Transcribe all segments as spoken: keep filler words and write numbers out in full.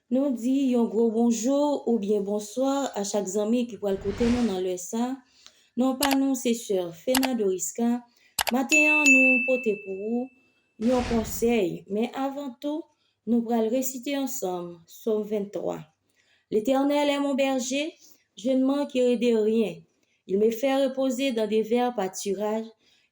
Nou di yon gwo bonjou oubyen bonswa a chak zanmi ki pral koute nou nan lè sa. Non pa nou se sè Fena Doriska. Maten an nou pote pou ou yon konsèy, men avan tou nou pral resite ansanm Sòm venntwa. L'Éternel est mon berger, je ne manquerai de rien. Il me fait reposer dans de verts pâturages,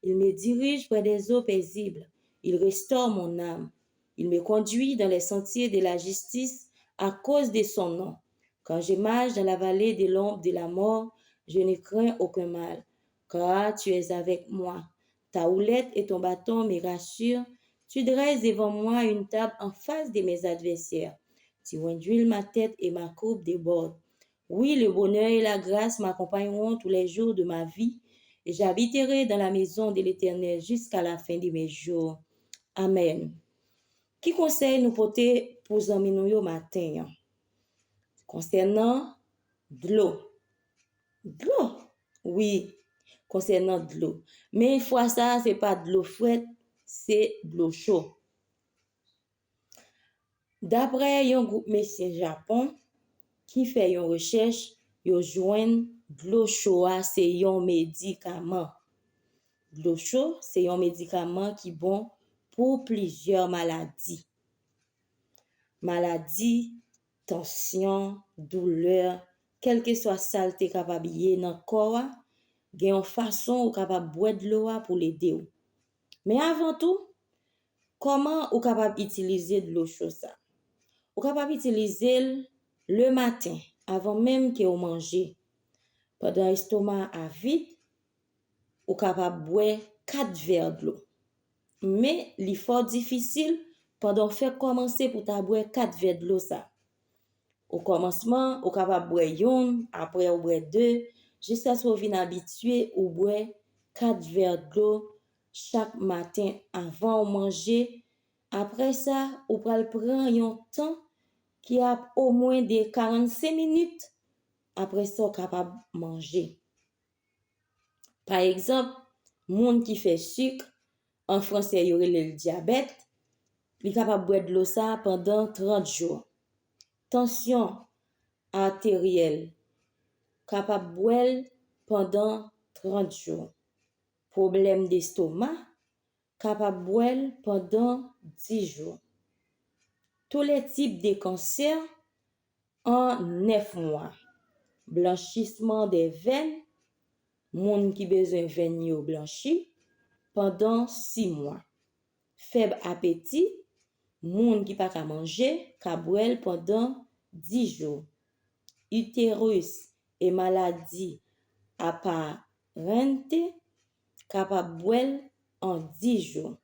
il me dirige près des eaux paisibles, il restaure mon âme. Il me conduit dans les sentiers de la justice à cause de son nom. Quand je marche dans la vallée de l'ombre de la mort, je ne crains aucun mal, car tu es avec moi. Ta houlette et ton bâton me rassurent. Tu dresses devant moi une table en face de mes adversaires. Tu enduis ma tête et ma coupe déborde. Oui, le bonheur et la grâce m'accompagneront tous les jours de ma vie, et j'habiterai dans la maison de l'Éternel jusqu'à la fin de mes jours. Amèn. Ki konsèy nou pote pou zanmi nou yo maten an? Konsènan dlo. Dlo? Wi, konsènan dlo. Men fwa sa a, se pa dlo frèt, se dlo cho. Daprè yon gwoup mesye Japon ki fè yon rechèch, yo jwenn dlo cho a se yon medikaman. Dlo cho se yon medikaman ki bon pou plizyè maladi. Maladi, tansyon, doulè, kèlkeswa sa l te kapab ye nan kò a, gen yon fason ou kapab bwè dlo a pou l ede w. Men avan tou, kòman ou kapab itilize dlo cho sa? Ou kapab itilize l lematen, avan menm ke w manje. Pandan estoma a vid, ou kapab bwè kat vè dlo. Men, li fò difisil pandan w fèk kòmanse pou ta bwè kat vè dlo sa. Okòmansman, ou kapab bwè youn, apre ou bwè de, jiskaske w vin abitye ou bwè kat vè dlo chak maten avan w manje. Apre sa, ou pral pran yon tan ki ap omwen de karannsenk minit. Apre sa, w kapab manje. Pa egzanp, moun ki fè sik, an fransè yo rele l dyabèt, li kapab bwè dlo sa a pandan trant jou. Tansyon ateryèl, kapab bwè l pandan trant jou. Pwoblèm destoma, kapab bwè l pandan dis jou. Tous les types de cancer en neuf mois. Blanchisman dè venn, moun ki bezwen venn yo blanchi, pandan sis mwa. Fèb apeti, moun ki pa ka manje, ka bwè l pandan dis jou. Utérus e maladi aparente, kapab bwè l an dis jou.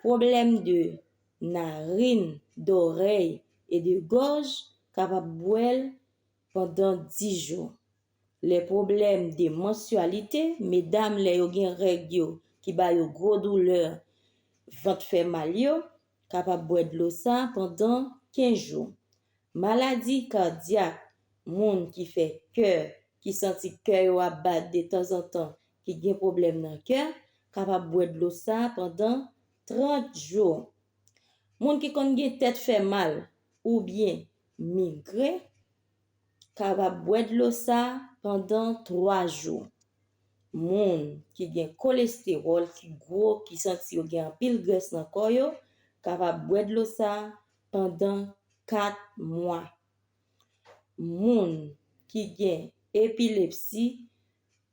Pwoblèm de narin, dorèy e de gòj, kapab bwè l pandan dis jou. Lè pwoblèm de mansyalite, medam lè yo gen règ yo ki ba yo gwo doulè, vant fè mal yo, kapab bwè dlo sa pandan kenz jou. Maladi kadyak, moun ki fè kè, ki santi kè yo ap bat detanzantan, ki gen pwoblèm nan kè, kapab bwè dlo sa pandan trant jou. Moun ki konn gen tèt fè mal oubyen migren kapab bwè dlo sa pandan twa jou. Moun ki gen kolestewòl ki gwo, ki santi yo gen anpil grès nan kò yo, kapab bwè dlo sa pandan kat mwa. Moun ki gen epilepsi,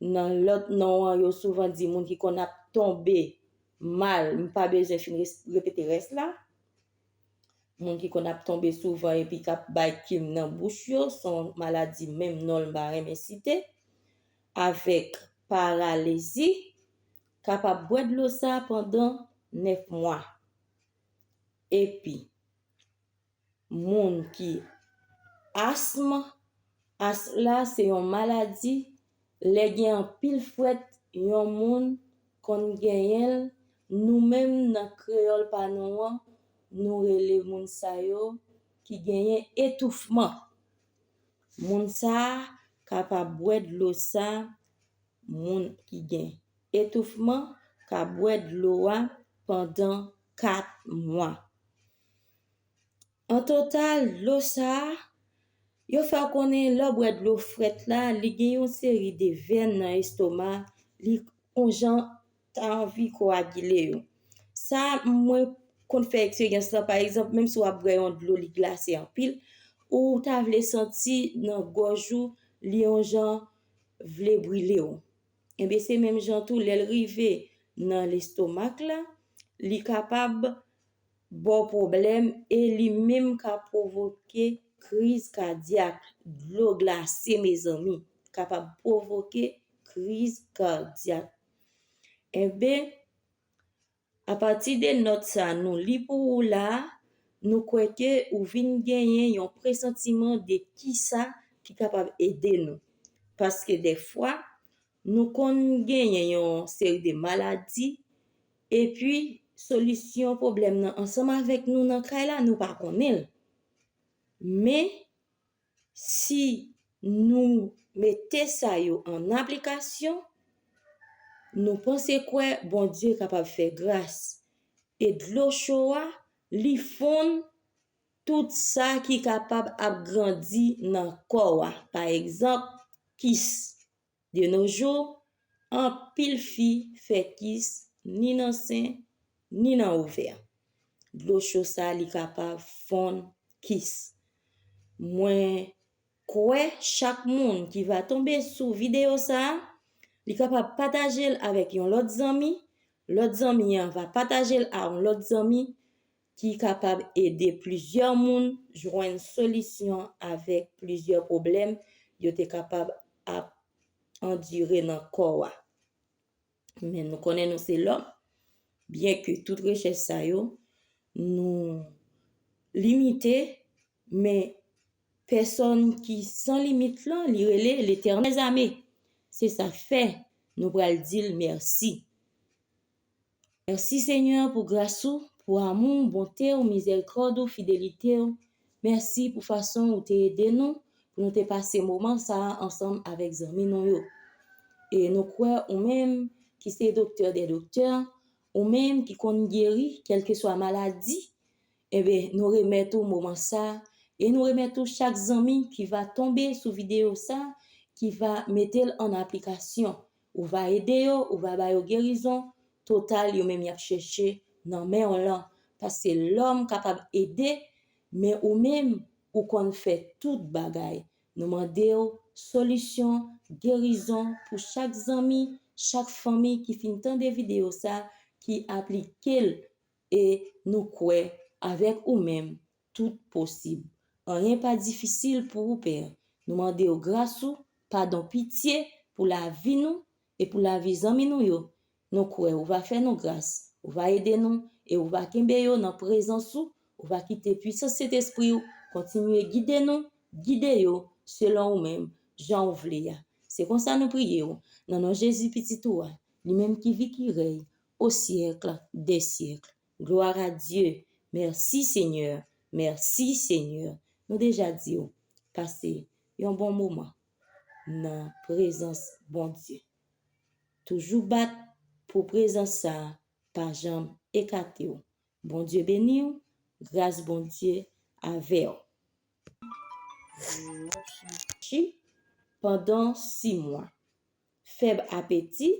nan lòt non an, yo souvan di moun ki konn ap tonbe mal, m pa bezwen fin res-, repete rès la. Moun ki konn ap tonbe souvan epi k ap bay kim nan bouch yo, se yon maladi menm non l m pa renmen site, avèk paralizi, kapab bwè dlo sa pandan nèf mwa. Epi, moun ki asm, asm la se yon maladi, lè gen anpil fwèt, yon moun konn genyen l, nou menm nan kreyòl pa nou an, nou rele moun sa yo ki genyen etoufman. Moun sa a kapab bwè dlo sa, moun ki gen etoufman ka bwè dlo a pandan kat mwa. An total, dlo sa a, yo fè w konnen lè w bwè dlo frèt la, li gen yon seri de vèn nan estoma, li yon jan ta anvi koagile yo. Sa, mwen konn fè eksperyans lan, pa egzanp, menm si w ap bwè yon dlo, li glase anpil, ou ta vle santi nan gòj ou, li yon jan vle brile w. Enben, se menm jan tou, lè l rive nan lestomak la, li kapab ba w pwoblèm e li menm ka pwovoke kriz kadyak. Dlo glase, mezanmi, kapab pwovoke kriz kadyak. Enben, apati de nòt sa nou li pou ou la a, nou kwè ke ou vin genyen yon presantiman de kisa ki kapab ede nou. Paske dèfwa, nou konn genyen yon seri de maladi, epi solisyon pwoblèm nan ansanm avèk nou nan kay la, nou pa konnen l. Men, si nou mete sa yo an aplikasyon, nou panse kwè Bondye kapab fè gras. E dlo cho a, li fonn tout sa ki kapab ap grandi nan kò a. Pa egzanp, kis. De nos jours, anpil fi fè kis ni nan sen, ni nan ovè. Dlo cho sa, li kapab fonn kis. Mwen kwè chak moun ki va tonbe sou videyo sa a, li kapab pataje l avèk yon lòt zanmi, lòt zanmi an va pataje l a yon lòt zanmi, ki kapab ede plizyè moun jwenn solisyon avèk plizyè pwoblèm yo te kapab ap andire nan kò a. Men nou konnen nou se lòm, byenke tout rechèch sa yo, nou limite, men pèsòn ki san limit lan, li rele Letènèl zame. Se sa k fè nou pral di l mèsi. Mèsi, Senyè, pou gras ou, pou amou w, bonte w, mizèrikòd ou, fidelite w. Mèsi pou fason ou te ede nou, pou nou te pase moman sa a ansanm avèk zanmi nou yo. E nou kwè ou menm ki se Doktè dè doktè, ou menm ki konn geri kèlkeswa maladi, enben, nou remèt ou moman sa a, e nou remèt ou chak zanmi ki va tonbe sou videyo sa a, ki va mete l an aplikasyon. Ou va ede yo, ou va ba yo gerizon total yo menm y ap chèche nan men w lan. Paske lòm kapab ede, men ou menm, ou konn fè tout bagay. Nou mande w solisyon, gerizon pou chak zanmi, chak fanmi ki fin tande videyo sa, ki aplike l, e nou kwè avèk ou menm, tout posib. Anyen pa difisil pou ou, Pè. Nou mande w gras ou, padon, pitye pou lavi nou e pou lavi zanmi nou yo. Nou kwè ou va fè nou gras, ou va ede nou e ou va kenbe yo nan prezans ou, ou va kite pwisans Sentespri w kontinye gide nou, gide yo selon ou menm, jan ou vle a. Se konsa nou priye w, nan non Jezi Pitit ou a, li menm ki viv ki rèy o syèk dè syèk. Gloire à Dieu. Mèsi, Senyè. Mèsi, Senyè. Nou deja di w, pase yon bon moman nan prezans Bondye. Toujou bat pou prezans sa a pa janm ekate w. Bondye beni w, gras Bondye avè w. Chi pandan sis mwa. Fèb apeti,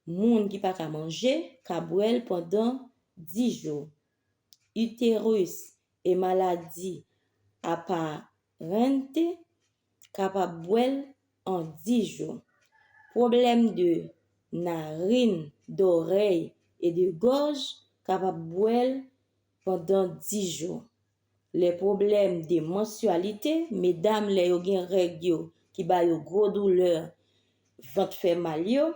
moun ki pa ka manje ka bwè l pandan dis jou. Iteris e maladi aparente kapab bwè l an dis jou. Pwoblèm de narin, dòrèy e de gòj kapab bwè l pandan dis jou. Lè pwoblèm de mansyalite, medam lè yo gen règ yo ki ba yo gwo doulè, vant fè mal yo,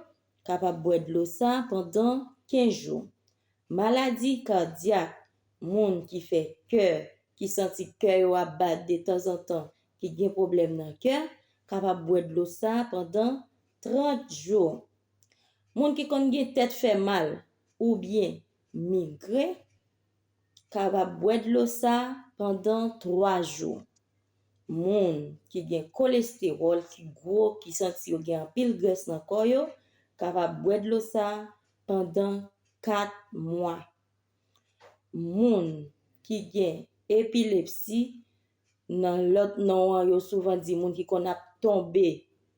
kapab bwè dlo sa pandan kenz jou. Maladi kadyak, moun ki fè kè, ki santi kè yo ap bat detanzantan, ki gen pwoblèm nan kè, kapab bwè dlo sa pandan trant jou. Moun ki konn gen tèt fè mal oubyen migren kapab bwè dlo sa pandan twa jou. Moun ki gen kolestewòl ki gwo, ki santi yo gen anpil grès nan kò yo, kapab bwè dlo sa pandan kat mwa. Moun ki gen epilepsi, nan lòt non an, yo souvan di moun ki konn ap tonbe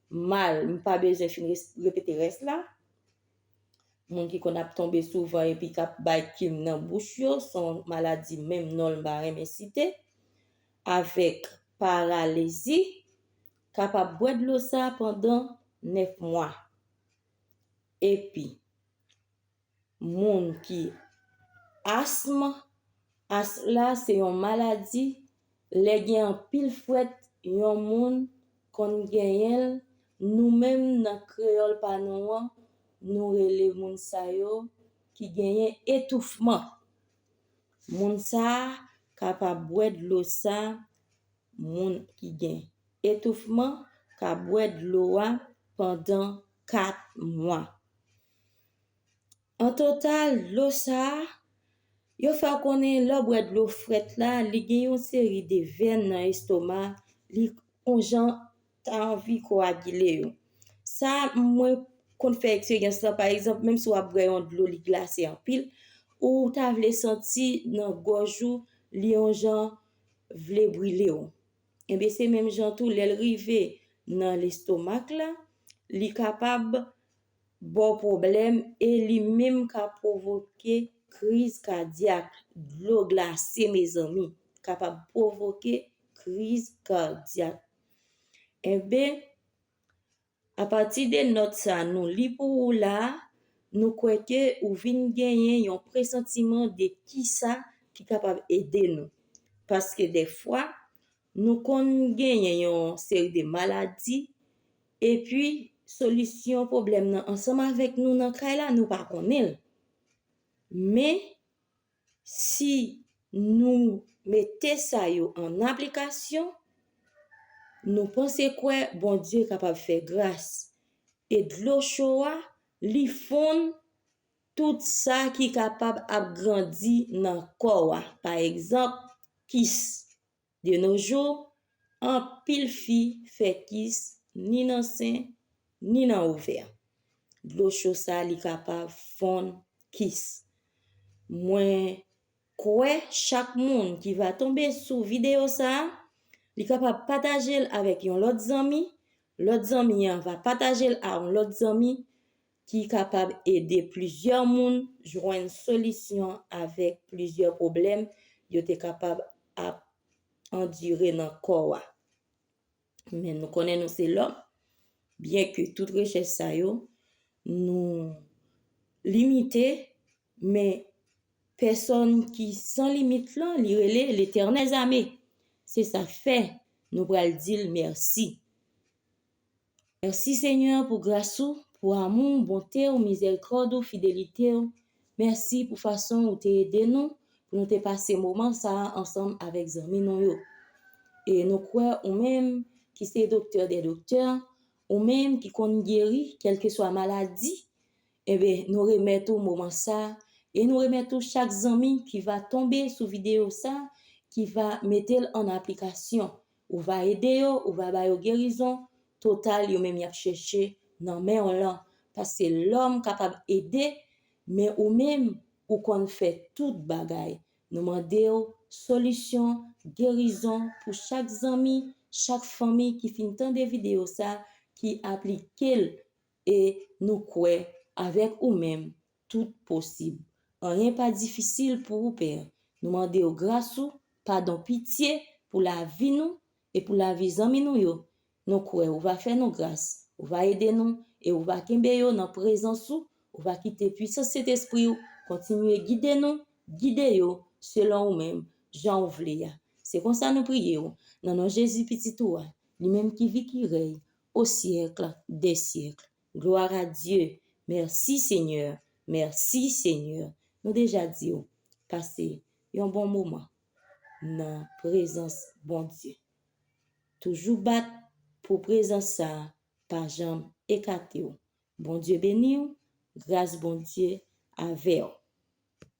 mal, m pa bezwen fin res-, repete rès la. Moun ki konn ap tonbe souvan epi k ap bay kim nan bouch yo, se yon maladi menm non l m pa renmen site, avèk paralizi, kapab bwè dlo sa pandan nèf mwa. Epi, moun ki asm, asm la se yon maladi, lè gen anpil fwèt, yon moun konn genyen l, nou menm nan kreyòl pa nou an, nou rele moun sa yo ki genyen etoufman. Moun sa a kapab bwè dlo sa, moun ki gen etoufman ka bwè dlo a pandan kat mwa. An total, dlo sa a, yo fè w konnen lè w bwè dlo frèt la, li gen yon seri de vèn nan estoma, li yon jan ta anvi koagile yo. Sa, mwen konn fè eksperyans lan, pa egzanp, menm si w ap bwè yon dlo, li glase anpil, ou ta vle santi nan gòj ou, li yon jan vle brile w. Enben, se menm jan tou, lè l rive nan lestomak la, li kapab ba w pwoblèm e li menm ka pwovoke kriz kadyak, dlo glase, mezanmi, kapab pwovoke kriz kadyak. Enben, apati de nòt sa nou li pou ou la a, nou kwè ke ou vin genyen yon presantiman de kisa ki kapab ede nou. Paske dèfwa, nou konn genyen yon seri de maladi, epi solisyon pwoblèm nan ansanm avèk nou nan kay la, nou pa konnen l. Men, si nou mete sa yo an aplikasyon, nou panse kwè Bondye kapab fè gras. E dlo cho a, li fonn tout sa ki kapab ap grandi nan kò a. Pa egzanp, kis. De nos jours, anpil fi fè kis ni nan sen, ni nan ovè. Dlo cho sa, li kapab fonn kis. Mwen kwè chak moun ki va tonbe sou videyo sa a, li kapab pataje l avèk yon lòt zanmi, lòt zanmi an va pataje l a yon lòt zanmi ki kapab ede plizyè moun jwenn solisyon avèk plizyè pwoblèm yo te kapab ap andire nan kò a. Men nou konnen nou se lòm, byenke tout rechèch sa yo, nou limite, men pèsòn ki san limit lan, li rele Letènèl zame. Se sa k fè nou pral di l mèsi. Mèsi, Senyè, pou gras ou, pou amou w, bonte w, mizèrikòd ou, fidelite w. Mèsi pou fason ou te ede nou, pou nou te pase moman sa a ansanm avèk zanmi nou yo. E nou kwè ou menm ki se Doktè dè doktè, ou menm ki konn geri kèlkeswa maladi, enben, nou remèt ou moman sa a, e nou remèt ou chak zanmi ki va tonbe sou videyo sa a, ki va mete l an aplikasyon. Ou va ede yo, ou va ba yo gerizon total yo menm y ap chèche nan men w lan. Paske lòm kapab ede, men ou menm, ou konn fè tout bagay. Nou mande w solisyon, gerizon pou chak zanmi, chak fanmi ki fin tande videyo sa, ki aplike l, e nou kwè avèk ou menm, tout posib. Anyen pa difisil pou ou, Pè. Nou mande w gras ou, padon, pitye pou lavi nou e pou lavi zanmi nou yo. Nou kwè ou va fè nou gras, ou va ede nou e ou va kenbe yo nan prezans ou, ou va kite pwisans Sentespri w kontinye gide nou, gide yo selon ou menm, jan ou vle a. Se konsa nou priye w, nan non Jezi Pitit ou a, li menm ki viv ki rèy o syèk dè syèk. Gloire à Dieu. Mèsi, Senyè. Mèsi, Senyè. Nou deja di w, pase yon bon moman nan prezans Bondye. Toujou bat pou prezans sa a pa janm ekate w. Bondye beni w, gras Bondye avè w.